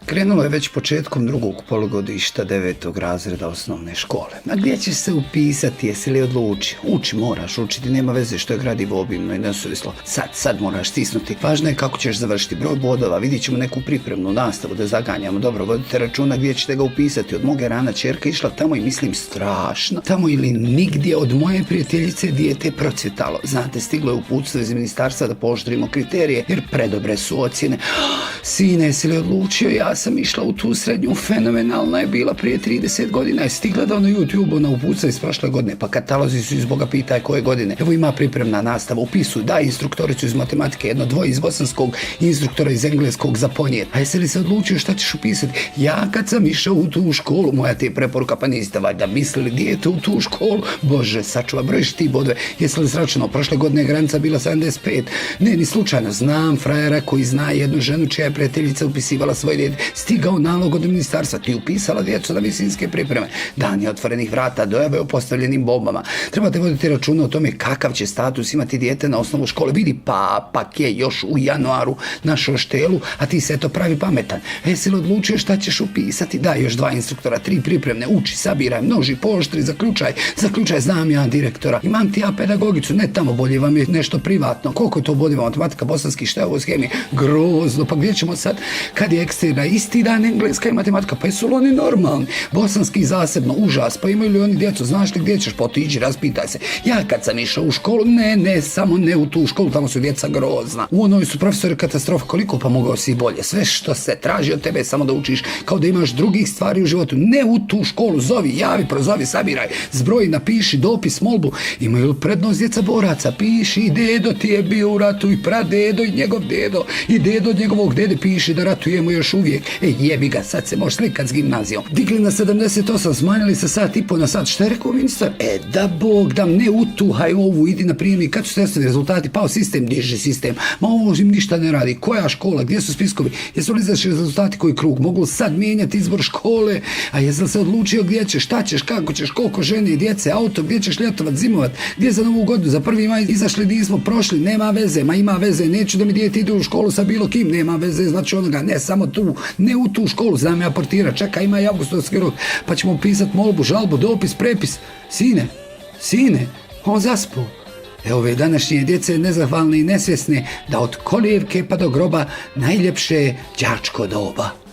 Krenulo je već početkom drugog polugodišta 9. razreda osnovne škole. A gdje ćeš se upisati, jesi li odlučio? Uči, moraš učiti, nema veze što je gradivo obimno i nesuvislo. Sad moraš stisnuti. Važno je kako ćeš završiti, broj bodova, vidit ćemo neku pripremnu nastavu da zaganjamo. Dobro, vodite računa gdje ćete ga upisati. Od moga rana ćerka išla tamo i mislim strašno. Tamo ili nigdje od moje prijateljice dijete procvjetalo. Znate, stiglo je uputstvo iz ministarstva da pooštrimo kriterije jer predobre su ocjene. Sine, jesi li odlučio? Ja sam išla u tu srednju, fenomenalna je bila prije 30 godina, je stigla da na YouTube na uputstva iz prošle godine, pa katalozi su iz Boga pitaj koje godine. Evo ima pripremna nastava, upisuj, daj instruktoricu iz matematike, jedno dvoje iz bosanskog, instruktora iz engleskog za ponijet. A jesi li se odlučio šta ćeš upisati? Ja kad sam išao u tu školu, moja ti je preporuka, pa niste valjda mislili dijete u tu školu, Bože, sačuva, brojiš ti bodove, jesi li sračunao, prošle godine je granica bila 75, ne, ni slučajno, znam frajera koji zna jednu ženu čija je prijateljica upisivala svoje dijete, stigao nalog od ministarstva, ti upisala djecu na visinske pripreme, dan je otvorenih vrata, dojave o postavljenim bombama. Trebate voditi računa o tome kakav će status imati dijete na osnovu škole. Vidi, pak je još u januaru na Šoštelu, a ti se to pravi pametan. Jesi li odlučio šta ćeš upisati? Da, još 2 instruktora, 3 pripremne, uči, sabiraj, množi, pooštri, zaključaj, znam ja direktora, imam ti ja pedagogicu, ne tamo, bolje vam je nešto privatno. Koliko je to bodova, matematika, bosanski, šta je ovo schemi? Grozno, pa gdje ćemo sad kad je eksterna, isti dan engleska i matematika, pa jesu li oni normalni? Bosanski zasebno, užas, pa imaju li oni djecu, znaš li gdje ćeš, potići, raspitaj se. Ja kad sam išao u školu, samo ne u tu školu, tamo su djeca grozna. U onoj su profesori katastrofa, koliko pa mogao si bolje. Sve što se traži od tebe samo da učiš, kao da imaš drugih stvari u životu. Ne u tu školu, zovi, javi, prozovi, sabiraj, zbroji, napiši dopis, molbu. Imaju li prednost djeca boraca? Piši, i dedo ti je bio u ratu, i pradedo, i njegov dedo, i dedo od njegovog dede, piši da ratujemo još uvijek. Jebi ga, sad se može slikat s gimnazijom. Digli na 78, smanjili se sat i po na sat. Šta je rekao ministar? Da Bog dam, ne utuhaj ovu, idi na prijemi, kad su testovi rezultati, pao sistem, diži sistem. Ma ovo im ništa ne radi. Koja škola, gdje su spiskovi? Jesu li izašli rezultati koji krug? Mogu sad mijenjati izbor škole? A jesi li se odlučio gdje ćeš, šta ćeš, kako ćeš, koliko žene i djece, auto, gdje ćeš ljetovat, zimovat, gdje za Novu godinu, za 1. maj izašli, nismo prošli, nema veze, ma ima veze, neću da mi dijete ide u školu sa bilo kim, nema veze, znači onoga, ne samo tu, ne u tu školu, znam ja portira, čeka, ima i avgustovski rok, pa ćemo pisat molbu, žalbu, dopis, prepis. Sine, on zaspao. Ove današnje djece nezahvalne i nesvjesne da od kolijevke pa do groba najljepše je đačko doba.